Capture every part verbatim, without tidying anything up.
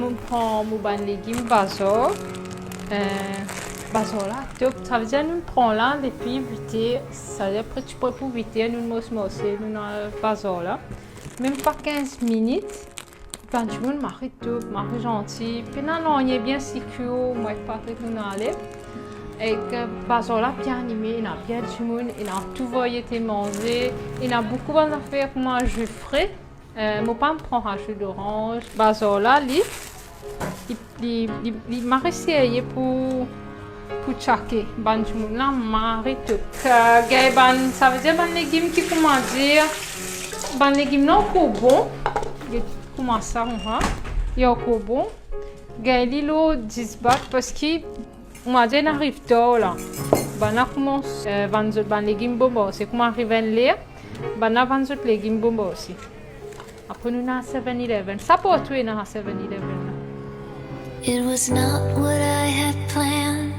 Mo pran mo bann legim bazar. Eh, bazar la top. Savedir nou pran la depi wit er. Savedir pre ti pre pou wit er, nou mars marse, nou al bazar la. Mem pa kinz minit, bann dimoun mari top, mari zanti, pena nanye, bien sikir, mwa ek Patrick nou ale. Ek, eh, bazar la bien anime, ena bien dimoun, ena tou variete manze, ena boukou bann zafer kouma zi fre. Eh, mo pa pran sa zi doranz. Bazar la, li, li, li, li, li mari serye pou, pou tchake. Bann dimoun la mari top. Eh, gagn bann, savedir bann legim ki, kouma dir, bann legim la ankor bon. Get kouma sa, kouma. Li ankor bon. Gagn li lor dis bat, parski, kouma dir, inn ariv tar la. Bann la koumans, eh, vann zot bann legim bon marse, kouma ariv enn ler, bann la vann zot legim bon marse. Apre nou ena Seven Eleven. Sa partou ena Seven Eleven la. It was not what I had planned,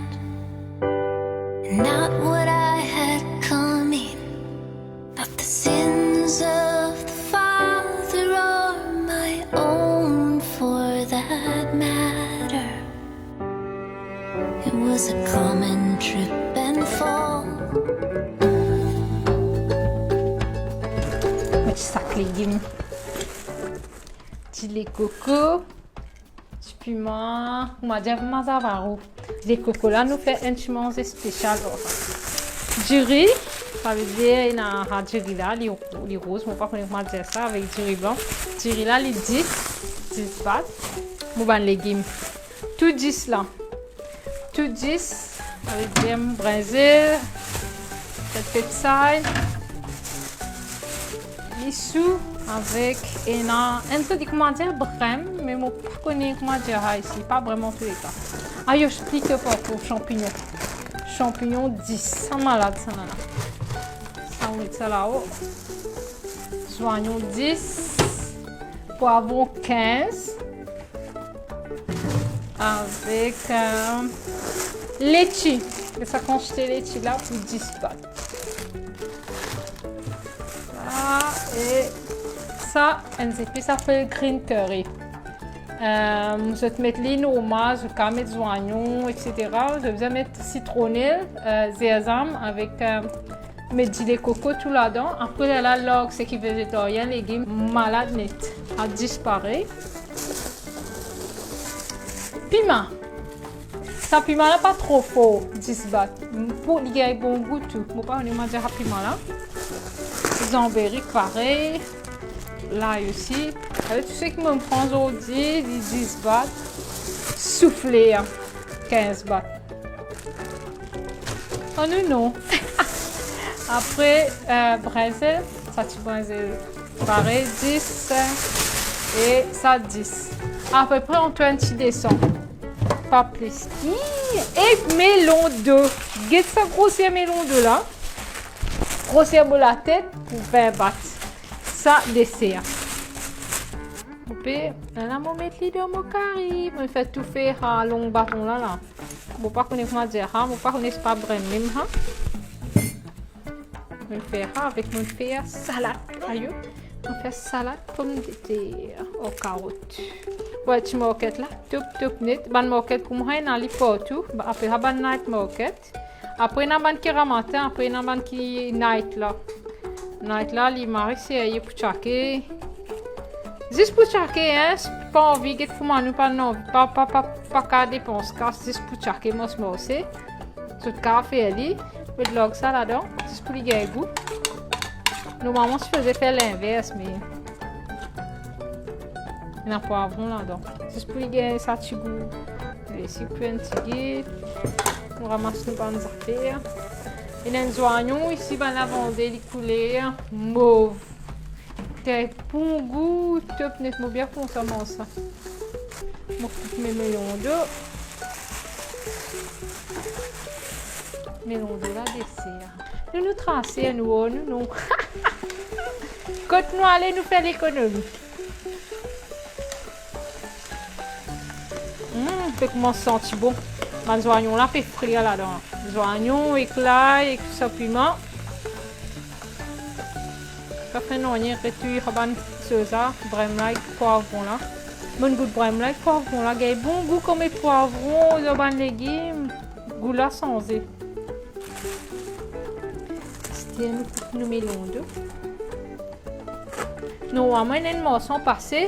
not what I had coming. But the sins of the father are my own for that matter. It was a common trip and fall. Mo ti sak legim. Ti le koko, ti piman, mo dir piman zavaro. Le koko la, nou fer enn ti manze spesial ar sa. Diri, savedir ena sa diri la, li, li rouz, mo pa kone kouma dir sa, avek diri blan. Diri la, li dis, dis bat. Mo bann legim. Tou dis la. Tou dis, avek brinzel, petsay, lisou, avek ena enn zot, kouma dir, brem, me mo pa kone kouma dir sa isi, pa brem antouleka. Ayo, pli top ankor, sanpignon. Sanpignon dis, sa malad sa la. Sa, ou met sa lao. Zwayon dis, pwavron kinz. Avek, eh, letchi. Sa kantite letchi la pou dis bat. Sa, e sa, enn zepis apel green curry. Eh, zot met li normal, zot kapav met zwayon, et cetera. Zot bizin met sitronel, eh, zerzam avek, eh, met dile koko tou ladan. Apre, lerla larg seki vezetarien, legim, malad net. A dis parey. Piman. Sa piman la pa tro for, dis bat. Pou li gagn bon gou tou. Mo pa kone kouma dir sa piman la. Zanberik parey. Lay osi. Avek tou seki mo pran zordi, li dis bat. Soufle, kinz bat. Oh non, non. Apre, eh, brinzel, sa ti brinzel parey, dis, e sa dis. Apepre ant enn ti desan, pa plis. Ih, e melon de. Get sa groser melon de la. Groser mo latet pou vin bat. Sa deser. Mo pe, la mo met li dan mo kari, mo fer toufe sa long baton la, la. Mo pa kone kouma dir sa, mo pa kone, se pa brem mem sa. Mo fer sa avek, mo fer salad. Ayo, mo fer salad pomdeter ar karot. Wey, ti market la, top, top net. Bann market kouma sa, ena li partou. Ba, apel sa bann night market. Apre ena bann ki gramatin, apre ena bann ki night la. Night la, li mari serye pou tchake. Zis pou tchake, hein, si pa anvi get kouma nou, pa anvi, pa, pa, pa, pa kapav depans kas, zis pou tchake, mars marse. Zot kapav fer li, met larg sa ladan, zis pou li gagn gou. Normalman, sipoze fer linvers, me ena pwavron ladan. Zis pou li gagn sa ti gou. Lesi pou enn tigit. Nou ramas nou bann zafer. Ena enn zwayon isi, bann la vande li kouler mov. Tre bon gou, top net, mo bien kontan manz sa. Mo koup me melon de. Melon de la deser. Nou, nou trase, nou, nou, nou. Kot nou ale, nou fer lekonomi. Hmm, pe koumans santi bon. Bann zwayon la pe frir ladan. Zwayon ek lay ek sa piman. Pa fer nanye, retwir bann soz la, brem la ek pwavron la. Mo'nn gout brem la ek pwavron la, gagn bon gou kouma pwavron dan bann legim. Gou la sanze. Aster nou koup nou melon de. Normalman, ena enn marsan pase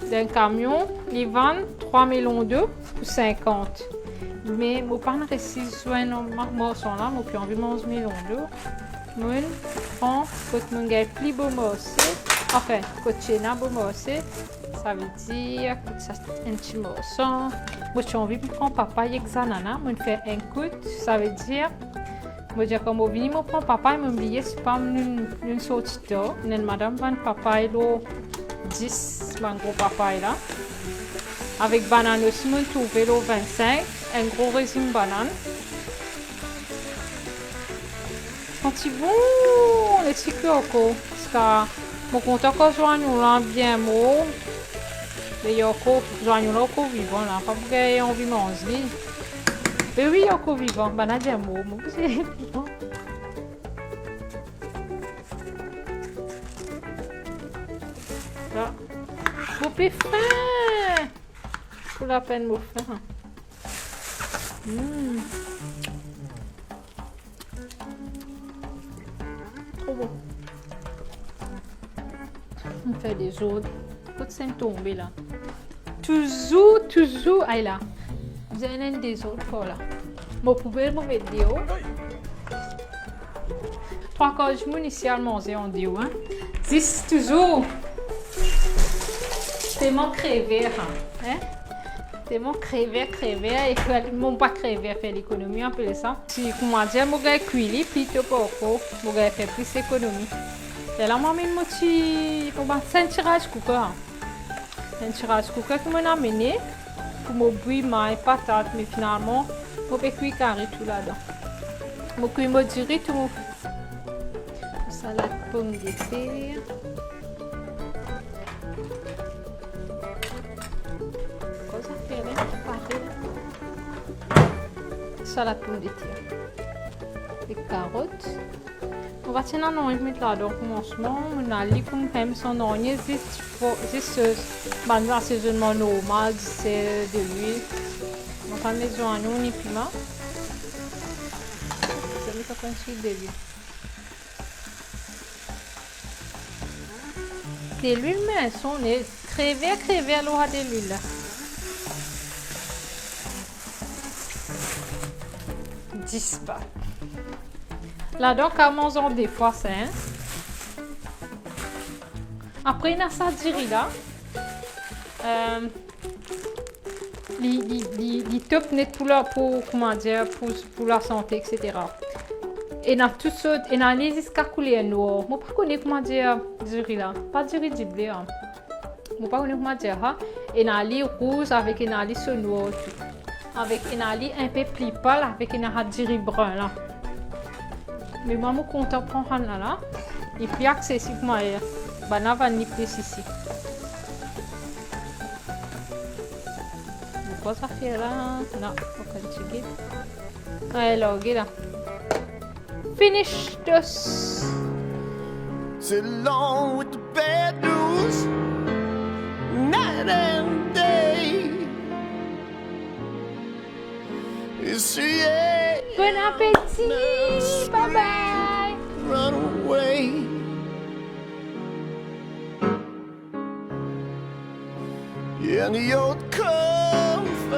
dan enn kamion, li vann trwa melon de pou sinkant. Me mo pa'nn resi zwenn ma-, marsan la, mo pe anvi manz melon de. Mo'nn pran kot mo'nn gagn pli bo marse, anfin, kot ti ena bo marse, savedir kot sa enn ti marsan. Mo ti anvi pran papay ek zanana, mo'nn fer enn kout, savedir, mo dir kan mo vini, mo pran papay, mo'nn bliye, sipa nou'nn, nou'nn sorti tar. Ena enn madam vann papay lor dis, bann gro papay la. Avek banann osi, mo'nn trouve lor vennsink, enn gro rezim banann. Santi bon, li ti kwi ankor. Paski mo kontan kan zwanyon la bien mor. Me li ankor, zwanyon la ankor vivan la, pa pou gagn anvi manz li. Me wi, li ankor vivan, bann la dir mor, mo pou se vivan. La. Mo pe fin. Pou lapenn mo fin. Mm. Tro bon. Mo fer dezord. Kot sa inn tonbe la? Touzour, touzour, ay la. Bizin ena enn dezord par la. Mo poubel, mo met deor. Trwa kar dimoun isi al manze andeor, hein. Zis touzour. Telman krever, hein, hein? Telman krever, krever, e fer, mo pa krever, fer lekonomi, apel sa. Si, koumadir, mo gagn kwi li pli to par kor, mo gagn fer plis ekonomi. Lerla mo amenn mo ti, kouma, sa enn ti rice cooker, hein. Enn ti rice cooker ki mo'nn amene pou mo bwi may, patat, me finalman, mo pe kwi kari tou ladan. Mo kwi mo diri tou. Salad pomdeter. Kouma sa fer la, pate la. Salad pomdeter. Ek karot. Mo pa ti ena nanye pou met ladan koumansman, mo ena li pou mo fer, me san nanye, zis fo-, zis, euh, bann asezonnman normal, disel, delwil. Mo pa met zwanon ni piman. Zis enn ti delwil. Delwil, me sonn, e krever, krever lor delwil la. Dispa. Ladan, kav manz an de fwa sa, hein. Apre, ena sa diri la. Euh, li, li, li, li top net pou la, pou, koumadir, pou, pou lasante, et cetera. Ena tou sort, ena li ziska kouler nwar. Mo pa kone koumadir diri la. Pa diri dible, hein. Mo pa kone koumadir, ha. Ena li rouz avek ena li so nwar tou. Avek ena li inpe pli pal, avek ena sa diri brin la. Me mwa, mo kontan pran sa la. Li pli aksesib mwa, bann la vann li plis isi. Mo krwar sa fer la, non, mo konn tigit. Ay, large la. Finish this. Sit along with the bad news, night and day. It's the end. Bon appétit. Bye bye. Run away. In your comfort.